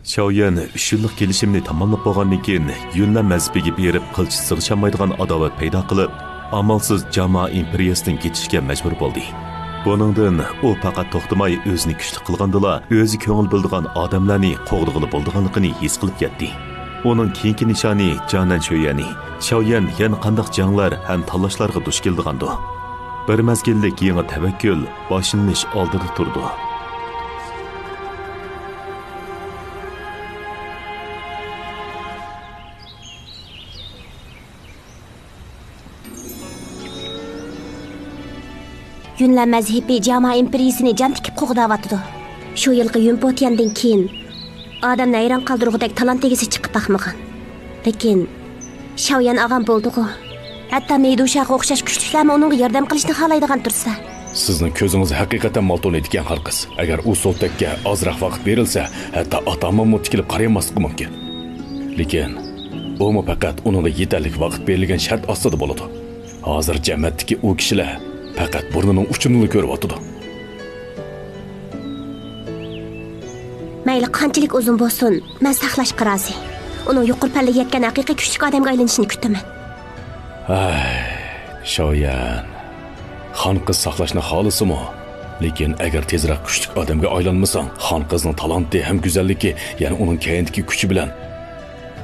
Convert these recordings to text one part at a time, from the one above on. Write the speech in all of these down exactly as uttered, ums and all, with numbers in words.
شاۋيەن ئۈچ يىللىق كېلىشىمنى تاماملاپ بولغاندىن كېيىن، يۈنلەن مەزھىپىگە بېرىپ قىلچە سىغىشالمايدىغان ئاداۋەت پەيدا قىلىپ، ئامالسىز جاما ئىمپېرىيەسىدىن كېتىشكە مەجبۇر بولدى. بۇنىڭدىن ئۇ پەقەت توختىماي ئۆزىنى كۈچلۈك قىلغاندىلا، ئۆزى كۆڭۈل بۆلىدىغان ئادەملەرنى قوغدىغىلى بولىدىغانلىقىنى ھېس قىلىپ يەتتى. ئۇنىڭ كېيىنكى نىشانى جانەن شۆيەنى. شاۋيەن يەنە قانداق جەڭلەر ھەم تاللاشلارغا دۇچ كېلىدىغاندۇ؟ بىر مەزگىللىك يېڭى تەۋەككۈل باشلىنىش ئالدىدا تۇرىدۇ. يۈنلەن مەزھىپى جاما ئىمپېرىيىسىنى جان تىكىپ قوغداۋاتىدۇ. شۇ يىلقى يۈنپوتيەندىن كېيىن ئادەمنى ھەيران قالدۇرغۇدەك تالانت ئىگىسى چىقىپ باقمىغان. لېكىن شاۋيەن ئاغام بولدىغۇ. ھەتتا مېيدۇشاغا ئوخشاش كۈچلۈكلەرمۇ ئۇنىڭغا ياردەم قىلىشنى خالايدىغان تۇرسا. سىزنىڭ كۆزىڭىز ھەقىقەتەن مالتونىدىكەن، خانقىز. ئەگەر ئۇ سولتەككە ئازراق ۋاقىت بېرىلسە، ھەتتا ئاتامانمۇ تىكىلىپ قارايماسلىقى مۇمكىن. لېكىن ئۇمۇ پەقەت ئۇنىڭغا يېتەرلىك ۋاقىت بېرىلگەن شەرت ئاستىدا بولىدۇ. ھازىر جەمەتتىكى ئۇ كىشىلەر پەقەت بۇرنىنىڭ ئۇچىنىلا كۆرۈۋاتىدۇ. مەيلى قانچىلىك ئۇزۇن بولسۇن، مەن ساقلاشقا رازى. ئۇنىڭ يۇقىرى پەللىگە يەتكەن ھەقىقىي كۈچلۈك ئادەمگە ئايلىنىشىنى كۈتىمەن. ئەي، شاۋيەن. خانقىز ساقلاشنى خالىسىمۇ، لېكىن ئەگەر تېزرەك كۈچلۈك ئادەمگە ئايلانمىساڭ، خانقىزنىڭ تالانتى ھەم گۈزەللىكى، يەنى ئۇنىڭ كەينىدىكى كۈچى بىلەن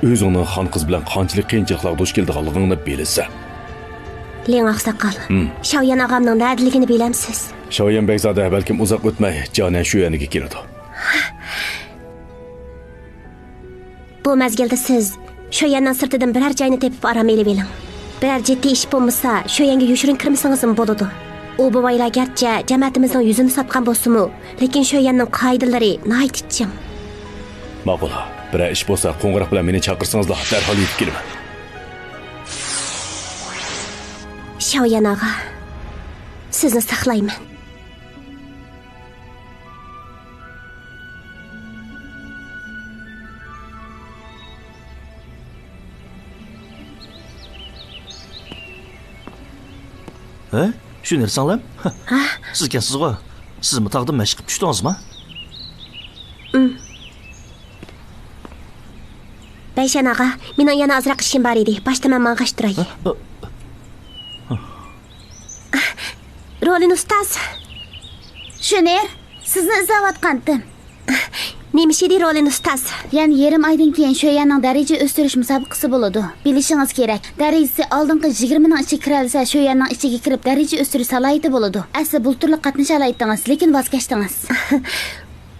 ئۆزۈڭنىڭ خانقىز بىلەن قانچىلىك قىيىنچىلىقلارغا دۇچ كېلىدىغانلىقىڭنى بىلىسەن. لىڭ ئاقساقال، ھىم. شاۋيەن ئاغامنىڭ نەدىلىكىنى بىلەمسىز؟ شاۋيەن بەگزادە بەلكىم ئۇزاق ئۆتمەي جانەن شۆيەنگە كېلىدۇ. بۇ مەزگىلدە سىز شۆيەننىڭ سىرتىدىن بىرەر جاينى تېپىپ ئارام ئېلىۋېلىڭ. بىرەر جىددىي ئىش بولمىسا، شۆيەنگە يوشۇرۇن كىرمىسىڭىزمۇ بولىدۇ. ئۇ بوۋايلار گەرچە جەمەتىمىزنىڭ يۈزىنى ساتقان بولسىمۇ، لېكىن شۆيەننىڭ قائىدىلىرى ناھايىتى چىڭ. ماقۇل. بىرەر ئىش بولسا، قوڭغۇراق بىلەن مېنى چاقىرسىڭىزلا، دەرھال يېتىپ كېلىمەن. شاۋيەن ئاغا، سىزنى ساقلايمەن. ھە؟ شۇ نەرسەڭلەم؟ ھە؟ سىزكەنسىزغۇ؟ سىزمۇ تاغدا مەشىق قىپ چۈشتىڭىزما؟ ئىم. بەيشەن ئاغا، مېنىڭ يەنە ئازراق ئىشىم بار ئىدى. باشتا مەن ماڭغاچ تۇراي. ھە؟ ھە؟ رولىن ئۇستاز. شۈنېر، سىزنى ئىزدەۋاتقانتىم. نېمە ئىش ئىدى، رولىن ئۇستاز؟ يەنە يېرىم ئايدىن كېيىن شۆيەننىڭ دەرىجە ئۆستۈرۈش مۇسابىقىسى بولىدۇ. بىلىشىڭىز كېرەك، دەرىجىسى ئالدىنقى يىگىرمىنىڭ ئىچىگە كىرەلىسە، شۆيەننىڭ ئىچىگە كىرىپ دەرىجە ئۆستۈرۈش سالاھىيىتى بولىدۇ. ئەسلى بۇلتۇرلا قاتنىشالايتتىڭىز، لېكىن ۋاز كەچتىڭىز.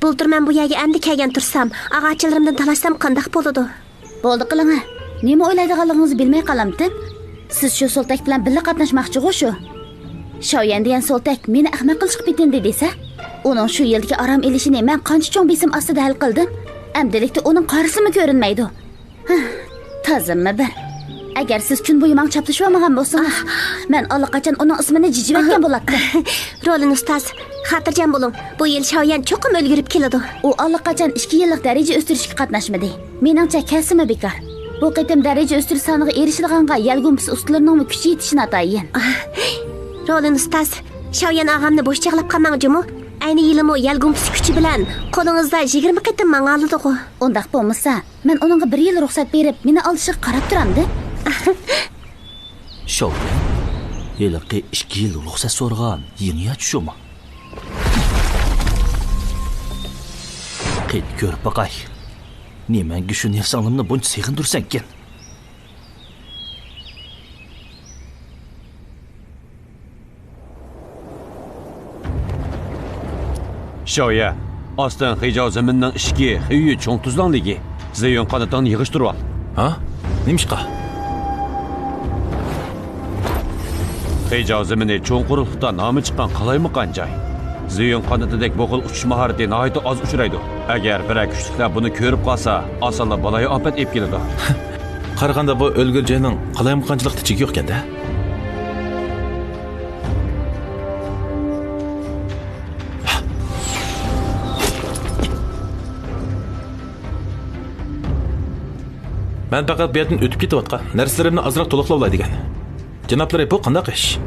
بۇلتۇر مەن بۇ يەرگە ئەمدى كەلگەن تۇرسام، ئاغا ئاچىلىرىمدىن تالاشسام قانداق بولىدۇ؟ بولدى قىلىڭە. نېمە ئويلايدىغانلىقىڭىزنى بىلمەي قالامتىم؟ سىز شۇ سولتەك بىلەن بىللە قاتناشماقچىغۇ شۇ؟ شاۋيەن دېگەن سولتەك مېنى ئەخمەق قىلىشقا پېتىندى دېسە، ئۇنىڭ شۇ يىلدىكى ئارام ئېلىشىنى مەن قانچە چوڭ بېسىم ئاستىدا ھەل قىلدىم. ئەمدىلىكتە ئۇنىڭ قارىسىمۇ كۆرۈنمەيدۇ. ھە، تازىمۇ بىر. ئەگەر سىز كۈن بويى ماڭا چاپلىشىۋالمىغان بولسىڭىز، مەن ئاللىقاچان ئۇنىڭ ئىسمىنى جىجىۋەتكەن بولاتتىم. رولىن ئۇستاز، خاتىرجەم بولۇڭ، بۇ يىل شاۋيەن چوقۇم ئۈلگۈرۈپ كېلىدۇ. ئۇ ئاللىقاچان ئىككى يىللىق دەرىجە ئۆستۈرۈشكە قاتناشمىدى. مېنىڭچە، كەلسىمۇ بىكار. بۇ قېتىم دەرىجە ئۆستۈرۈش سانىغا ئېرىشىدىغانغا يەل گۇمپىسى ئۇستىلىرىنىڭمۇ كۈچى يېتىشى ناتايىن. رولىن ئۇستاز، شاۋيەن ئاغامنى بوش چاغلاپ قالماڭ جۇمۇ. ئەينى يىلىمۇ يەل گۇمپىسى كۈچى بىلەن قولىڭىزدا يىگىرمە قېتىم ماڭالىدىغۇ. ئۇنداق بولمىسا، مەن ئۇنىڭغا بىر يىل رۇخسەت بېرىپ، مېنى ئالدىشىغا قاراپ تۇرامدىم. شاۋيەن، ھېلىقى ئىككى يىل رۇخسەت سورىغان يىڭياچ شۇمۇ؟ قېنى كۆرۈپ باقاي، نېمەڭگە شۇ نەرسەڭلىمنى بۇنچە سېغىندۇرسەنكىن؟ شاۋيەن، ئاستىن خىجاۋ زېمىننىڭ ئىچكى خىيۈ چوڭ تۈزلەڭلىكى. زىيۈن قانىتىڭنى يىغىشتۇرۇۋال. ھا؟ نېمىشقا؟ خىجاۋ زېمىنى چوڭ قۇرۇقلۇقتا نامى چىققان قالايمىقان جاي. زىيۈن قانىتىدەك بۇ خىل ئۇچۇش ماھارىتى ناھايىتى ئاز ئۇچرايدۇ. ئەگەر بىرەر كۈچلۈكلەر بۇنى كۆرۈپ قالسا، ئاسانلا بالايىئاپەت ئېلىپ كېلىدۇ. قارىغاندا بۇ ئۆلگۈر جاينىڭ قالايمىقانچىلىقتا چېكى يوقكەن-دە. مەن پەقەت بۇ يەردىن ئۆتۈپ كېتىۋاتقان، نەرسىلىرىمنى ئازراق تولۇقلاۋالاي دېگەن. جانابلىرى، بۇ قانداق ئىش؟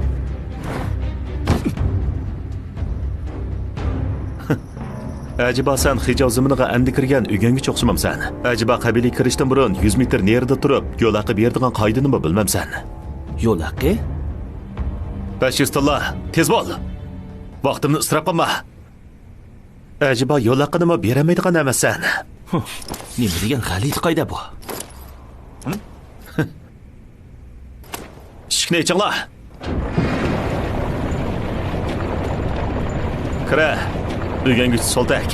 ئەجەبا سەن خىجاۋ زېمىنىغا ئەمدى كىرگەن ئۆگەنگۈچى ئوخشىمامسەن؟ ئەجەبا قەبىلىگە كىرىشتىن بۇرۇن يۈز مېتىر نېرىدا تۇرۇپ، يول ھەققى بېرىدىغان قائىدىنىمۇ بىلمەمسەن؟ يول ھەققى؟ بەش يۈز تىللا، تېز بول! ۋاقتىمنى ئىسراپ قىلما! ئەجەبا يول ھەققىنىمۇ بېرەلمەيدىغان ئەمەسسەن؟ ھۇھ، نېمە دېگەن غەلىتە قائىدە بۇ؟ ھىم؟ ئىشىكنى ئېچىڭلار! كىرە، ئۆگەنگۈچى سولتەك.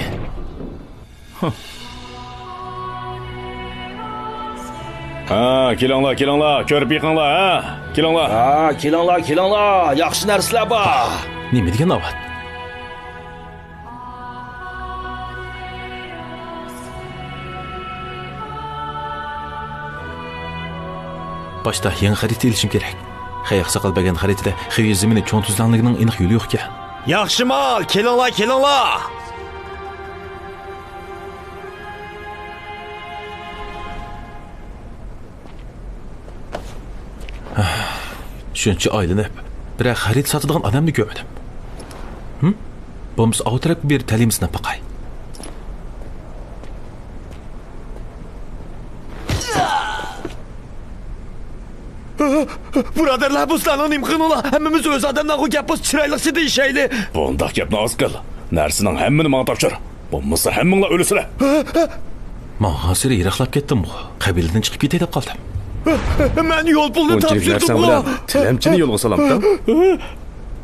ھا، كېلىڭلار، كېلىڭلار، كۆرۈپ بېقىڭلار، ھە؟ كېلىڭلار. ھا، كېلىڭلار، كېلىڭلار، ياخشى نەرسىلەر بار. نېمە دېگەن ئاۋات؟ باشتا يېڭى خەرىتە ئېلىشىم كېرەك. خەي ئاقساقال بەرگەن خەرىتىدە خىۋى زېمىنى چوڭ تۈزلەڭلىكىنىڭ ئېنىق يولى يوقكەن. ياخشى مال، كېلىڭلار، كېلىڭلار! شۇنچە ئايلىنىپ، بىرەر خەرىتە ساتىدىغان ئادەمنى كۆرمىدىم. ھىم؟ بولمىسا ئاۋۇ تەرەپكە بېرىپ تەلىيىمىزنى باقاي. بۇرادەرلەر، بۇ سىلەرنىڭ نېمە قىلغىنىڭلار؟ ھەممىمىز ئۆز ئادەملەرغۇ گەپ بولسا چىرايلىقچە دېيىشەيلى. بۇنداق گەپنى ئاز قىل. نەرسىنىڭ ھەممىنى ماڭا تاپشۇر. بولمىسا ھەممىڭلار ئۆلىسىلەر. ماڭغانسېرى يىراقلاپ كەتتىمغۇ. قەبىلىدىن چىقىپ كېتەي دەپ قالدىم. مەن يول پۇلىنى بۇنچىلىك نەرسەڭ تاپشۇردۇمغۇ. بىلەن تىلەمچىنى يولغا سالامتىڭ؟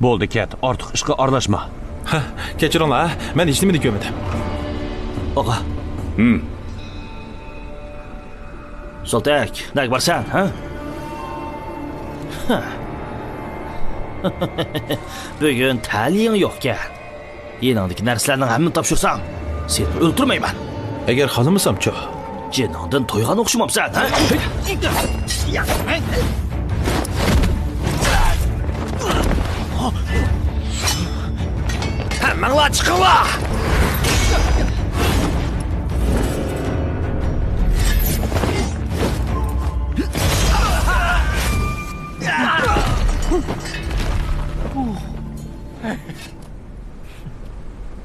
بولدى، كەت، ئارتۇق ئىشقا ئارىلاشما. ھە، كەچۈرۈڭلار، مەن ھېچنېمىنى كۆرمىدىم. ئاغا. ھىم. سولتەك، نەگە بارسەن، ھە؟ بۈگۈن تەلىيىڭ يوقكەن. يېنىڭدىكى نەرسىلەرنىڭ ھەممىنى تاپشۇرساڭ، سېنى ئۆلتۈرمەيمەن. ئەگەر خالىمىسامچۇ؟ جېنىڭدىن تويغان ئوخشىمامسەن، ھە؟ ھەممىڭلار چىقىڭلار!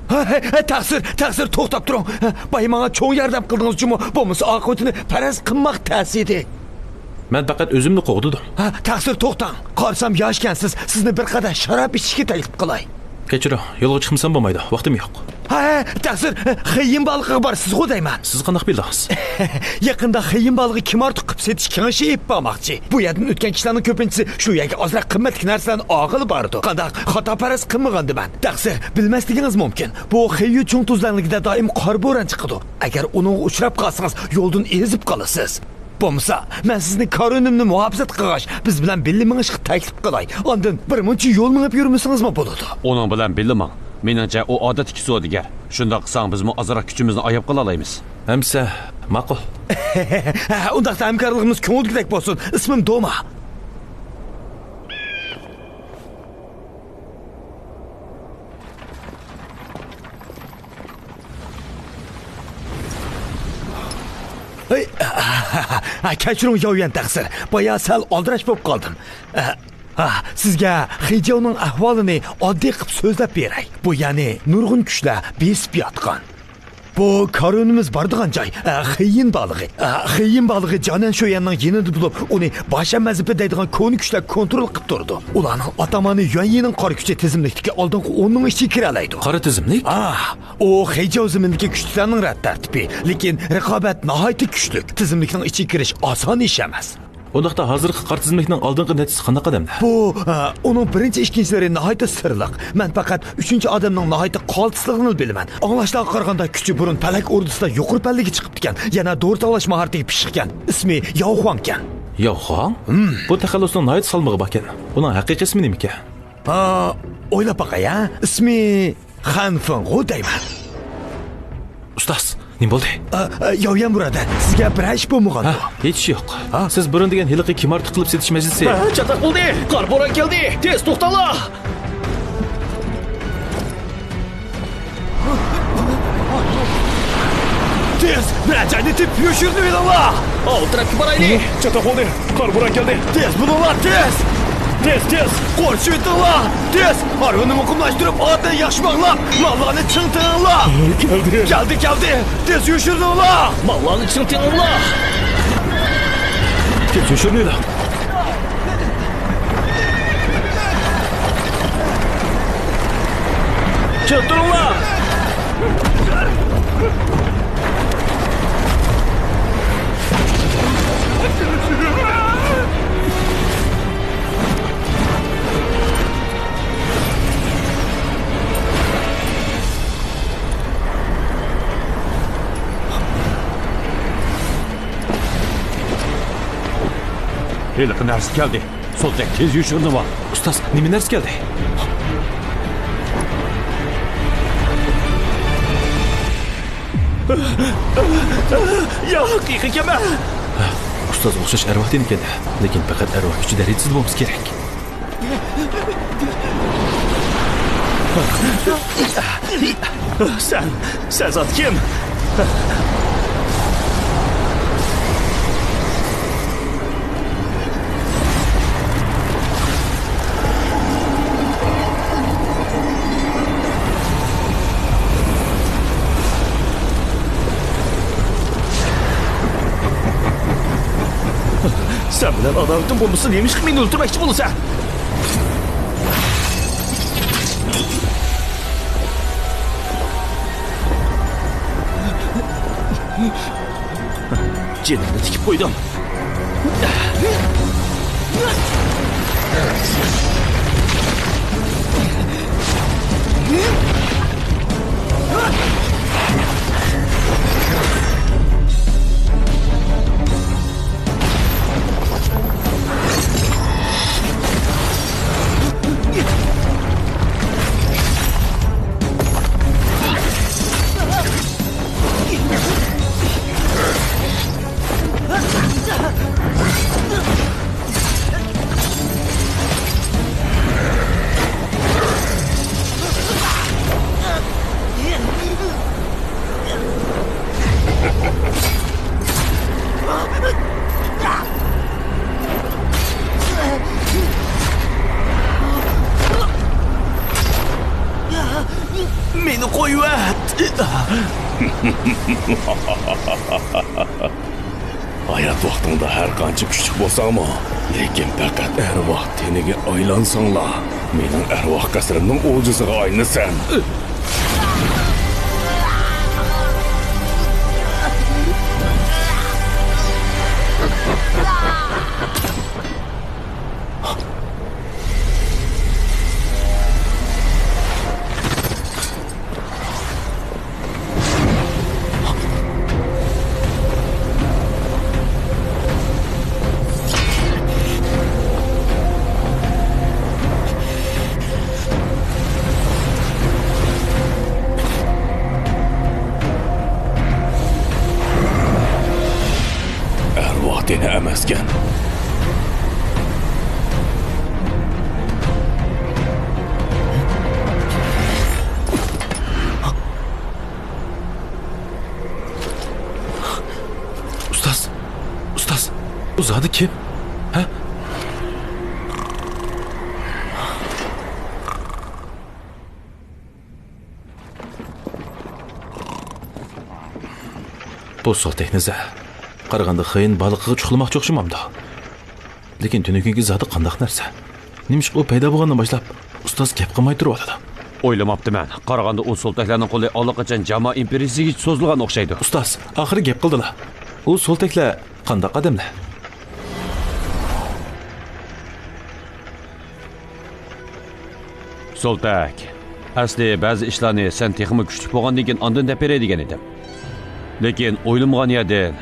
ھە، ھە، ھە، تەقسىر، تەقسىر، توختاپ تۇرۇڭ. ھە، بايا ماڭا چوڭ ياردەم قىلدىڭىزچۇمۇ؟ بولمىسا ئاقىۋىتىنى پەرەز قىلماق تەس ئىدى. مەن پەقەت ئۆزۈمنى قوغدىدىم. ھە، تەقسىر، توختاڭ. قارىسام ياشكەنسىز، سىزنى بىر قەدەھ شاراب ئىچىشكە تەكلىپ قىلاي. كەچۈرۈڭ، يولغا چىقمىسام بولمايدۇ، ۋاقتىم يوق. ھە، ھە، تەقسىر، خېيىم بالىقىغا بارىسىزغۇ دەيمەن. سىز قانداق بىلدىڭىز؟ يېقىندا خېيىم بالىقى كىمئارتۇق قىلىپ سېتىش كېڭىشى ئېلىپ بارماقچى. بۇ يەردىن ئۆتكەن كىشىلەرنىڭ كۆپىنچىسى شۇ يەرگە ئازراق قىممەتلىك نەرسىلەرنى ئالغىلى بارىدۇ. قانداق خاتا پەرەز قىلمىغاندىمەن. تەقسىر، بىلمەسلىكىڭىز مۇمكىن. بۇ خېيۈ چوڭ تۈزلەڭلىكىدە دائىم قار بوران چىقىدۇ. ئەگەر ئۇنىڭغا ئۇچراپ قالسىڭىز، يولدىن ئېزىپ قالىسىز. بولمىسا، مەن سىزنى كارۋىنىمنى مۇھاپىزەت قىلغاچ، بىز بىلەن بىللە مېڭىشقا تەكلىپ قىلاي. ئاندىن بىر مۇنچە يول مېڭىپ يۈرمىسىڭىزمۇ بولىدۇ. ئۇنىڭ بىلەن بىللە ماڭ. مېنىڭچە، ئۇ ئادەتتىكى سودىگەر. شۇنداق قىلساڭ، بىزمۇ ئازراق كۈچىمىزنى ئاياپ قالالايمىز. ئەمسە، ماقۇل. ھە، ئۇنداقتا ھەمكارلىقىمىز كۆڭۈلدىكىدەك بولسۇن. ئىسمىم دوما. ھەي، كەچۈرۈڭ ياۋيەن تەقسىر، بايا سەل ئالدىراش بولۇپ قالدىم. ھە، سىزگە خېجياۋنىڭ ئەھۋالىنى ئاددىي قىلىپ سۆزلەپ بېرەي. بۇ يەنى نۇرغۇن كۈچلەر بېسىپ ياتقان. بۇ كارۋىنىمىز بارىدىغان جاي، خېيىن بالىغى. خېيىن بالىغى جانەن شۆيەننىڭ يېنىدا بولۇپ، ئۇنى باشا مەزھىپى دەيدىغان كونا كۈچلەر كونترول قىلىپ تۇرىدۇ. ئۇلارنىڭ ئاتامانى يۈەنيىنىڭ قارا كۈچى تىزىملىكتىكى ئالدىنقى ئوننىڭ ئىچىگە كىرەلەيدۇ. قارا تىزىملىك؟ ئا، ئۇ خېجياۋ زېمىنىدىكى كۈچلۈكلەرنىڭ رەت تەرتىپى. لېكىن رىقابەت ناھايىتى كۈچلۈك. تىزىملىكنىڭ ئىچىگە كىرىش ئاسان ئىش ئەمەس. ئۇنداقتا ھازىرقى قارا تىزىملىكنىڭ ئالدىنقى نەچچىسى قانداق ئادەملەر؟ بۇ، ئە، ئۇنىڭ بىرىنچى، ئىككىنچىلىرى ناھايىتى سىرلىق. مەن پەقەت ئۈچىنچى ئادەمنىڭ ناھايىتى قالتىسلىقىنىلا بىلىمەن. ئاڭلاشلارغا قارىغاندا، كۈچى بۇرۇن پەلەك ئوردىسىدا يۇقىرى پەللىگە چىقىپتىكەن. يەنە دورا تاۋلاش ماھارىتىگە پىششىقكەن. ئىسمى ياۋخۇاڭكەن. ياۋخۇاڭ؟ ھىم. بۇ تەخەللۇسنىڭ ناھايىتى سالمىقى باركەن. ئۇنىڭ ھەقىقىي ئىسمى نېمىكەن؟ ئا، ئويلاپ باقاي، ھە؟ ئىسمى خەنفېڭغۇ دەيمەن. ئۇستاز، نېمە بولدى؟ ئا، ئا، ياۋيەن بۇرادەر، سىزگە بىرەر ئىش بولمىغاندۇ؟ ھە، ھېچ ئىش يوق. ھە؟ سىز بۇرۇن دېگەن ھېلىقى كىمئارتۇق قىلىپ سېتىش مەسىلىسى. ھە، چاتاق بولدى! قارا بوران كەلدى! تېز توختاڭلار! تېز، بىرەر جاينى تېپىپ يوشۇرۇنۇۋېلىڭلار! ئاۋۇ تەرەپكە بارايلى! چاتاق بولدى! قارا بوران كەلدى! تېز بولۇڭلار، تېز! تېز، تېز! قورشىۋېتىڭلار! تېز! ھارۋىنى مۇقىملاشتۇرۇپ، ئاتنى ياخشى باغلاپ، ماللارنى چىڭ تېڭىڭلار! كەلدى! كەلدى، كەلدى! تېز يوشۇرۇلۇڭلار! ماللارنى چىڭ تېڭىڭلار! تېز يوشۇرۇلۇڭلار! چىڭ تۇرۇڭلار! ھېلىقى نەرسە كەلدى. سولتەك، تېز يوشۇرۇنۇۋال. ئۇستاز، نېمە نەرسە كەلدى؟ ياق، يېقىن كەلمە! ئۇستاز ئوخشاش ئەرۋاھ تېنىكەن، لېكىن پەقەت ئەرۋاھ كۈچى دەرىجىسىدە بولمىسا كېرەك. سەن، سەن زادى كىم؟ سەن بىلەن ئاداۋىتىم بولمىسا، نېمىشقا مېنى ئۆلتۈرمەكچى بولىسەن؟ جېنىڭنى تىكىپ قويدۇم. مېنى قويۇۋەت! ھايات ۋاقتىڭدا ھەر قانچە كۈچلۈك بولساڭمۇ، لېكىن پەقەت ئەرۋاھ تېنىگە ئايلانساڭلا، مېنىڭ ئەرۋاھ قەسرىمنىڭ ئولجىسىغا ئايلىنىسەن. ئەرۋاھ تېنى ئەمەسكەن. ئۇستاز، ئۇستاز، بۇ زادى كىم؟ ھە؟ بۇ سولتەكنى ئىزدە. قارىغاندا خېيىن بالىقىغا چۇخلىماقچى ئوخشىمامدۇ؟ لېكىن تۈنۈگۈنكى زادى قانداق نەرسە؟ نېمىشقا ئۇ پەيدا بولغاندىن باشلاپ ئۇستاز گەپ قىلماي تۇرۇۋاتىدۇ؟ ئويلىماپتىمەن. قارىغاندا ئۇ سولتەكلەرنىڭ قولى ئاللىقاچان جاما ئىمپېرىيىسىگىچە سوزۇلغان ئوخشايدۇ. ئۇستاز، ئاخىرى گەپ قىلدىلا. ئۇ سولتەكلەر قانداق ئادەملەر؟ سولتەك، ئەسلى بەزى ئىشلارنى سەن تېخىمۇ كۈچلۈك بولغاندىن كېيىن ئاندىن دەپ بېرەي دېگەن ئىدىم. لېكىن ئويلىمىغان يەردىن،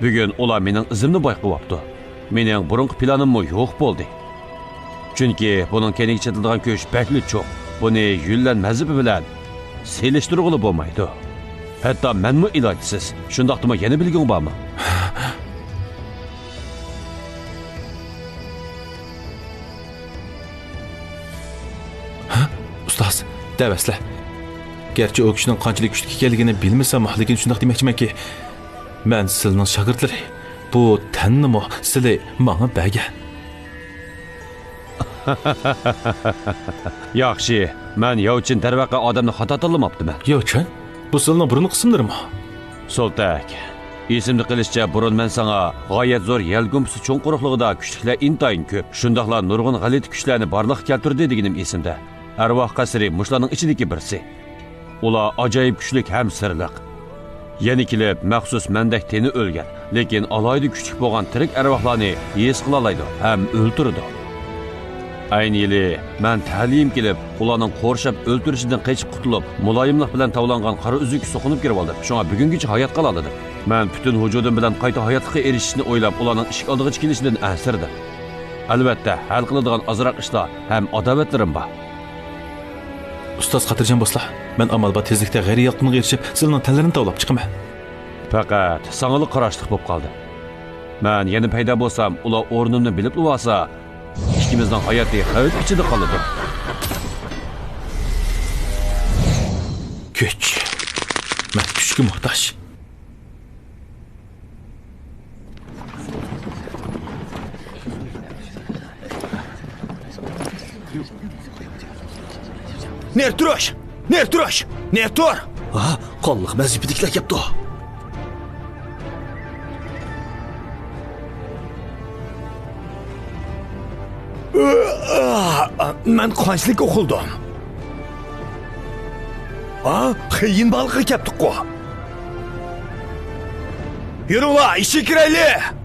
بۈگۈن ئۇلار مېنىڭ ئىزىمنى بايقىۋاپتۇ. مېنىڭ بۇرۇنقى پىلانىممۇ يوق بولدى. چۈنكى بۇنىڭ كەينىگە چېتىلىدىغان كۈچ بەكلا چوڭ. بۇنى يۈنلەن مەزھىپى بىلەن سېلىشتۇرغىلى بولمايدۇ. ھەتتا مەنمۇ ئىلاجسىز. شۇنداقتىمۇ يەنە بىلگۈڭ بارمۇ؟ ھە؟ ئۇستاز، دەۋەرسىلە. گەرچە ئۇ كىشىنىڭ قانچىلىك كۈچلۈك ئىكەنلىكىنى بىلمىسەممۇ، لېكىن شۇنداق دېمەكچىمەنكى، مەن سىلىنىڭ شاگىرتلىرى. بۇ تەننىمۇ سىلى ماڭا بەرگەن. ياخشى، مەن ياۋچىن دەرۋەقە ئادەمنى خاتا تاللىماپتىمەن. ياۋچىن؟ بۇ سىلنىڭ بۇرۇنقى ئىسىملىرىمۇ؟ سولتەك. ئېسىمدە قېلىشىچە، بۇرۇن مەن ساڭا غايەت زور يەل گۇمپىسى چوڭ قۇرۇقلۇقىدا كۈچلۈكلەر ئىنتايىن كۆپ، شۇنداقلا نۇرغۇن غەلىتە كۈچلەرنى بارلىققا كەلتۈردى دېگىنىم ئېسىمدە. ئەرۋاھ قەسرى مۇشۇلارنىڭ ئىچىدىكى بىرسى. ئۇلار ئاجايىپ كۈچلۈك ھەم سىرلىق. يەنە كېلىپ مەخسۇس مەندەك تېنى ئۆلگەن، لېكىن ئالاھىدە كۈچلۈك بولغان تىرىك ئەرۋاھلارنى ھېس قىلالايدۇ ھەم ئۆلتۈرىدۇ. ئەينى يىلى مەن تەلىيىم كېلىپ، ئۇلارنىڭ قورشاپ ئۆلتۈرۈشىدىن قېچىپ قۇتۇلۇپ، مۇلايىملىق بىلەن تاۋلانغان قارا ئۈزۈككە سوقۇنۇپ كىرىۋالدىم. شۇڭا بۈگۈنگىچە ھايات قالالىدىم. مەن پۈتۈن ۋۇجۇدۇم بىلەن قايتا ھاياتلىققا ئېرىشىشنى ئويلاپ، ئۇلارنىڭ ئىشىك ئالدىغىچە كېلىشىدىن ئەنسىرىدىم. ئەلۋەتتە، ھەل قىلىدىغان ئازراق ئىشلار ھەم ئاداۋەتلىرىم بار. ئۇستاز خاتىرجەم بولسىلا، مەن ئامال بار تېزلىكتە غەيرىي يالقۇنغا ئېرىشىپ، سىلىنىڭ تەنلىرىنى تاۋلاپ چىقىمەن. پەقەت ساڭىلا قاراشلىق بولۇپ قالدىم. مەن يەنە پەيدا بولسام، ئۇلار ئورنۇمنى بىلىپلا بولسا، ئىككىمىزنىڭ ھاياتى خەۋپ ئىچىدە قالىدۇ. كۈچ. مەن كۈچكە موھتاج. نېرتروش! نېرتروش! نېرتور! ھا، قانلىق ۋەزىپىدىكىلەر كەپتۇ. مەن قانچىلىك ئوقۇلدۇم؟ ھا، خېيىن بالىغا كەپتۇققۇ. يۈرۈڭلار، ئىچىگە كىرەيلى!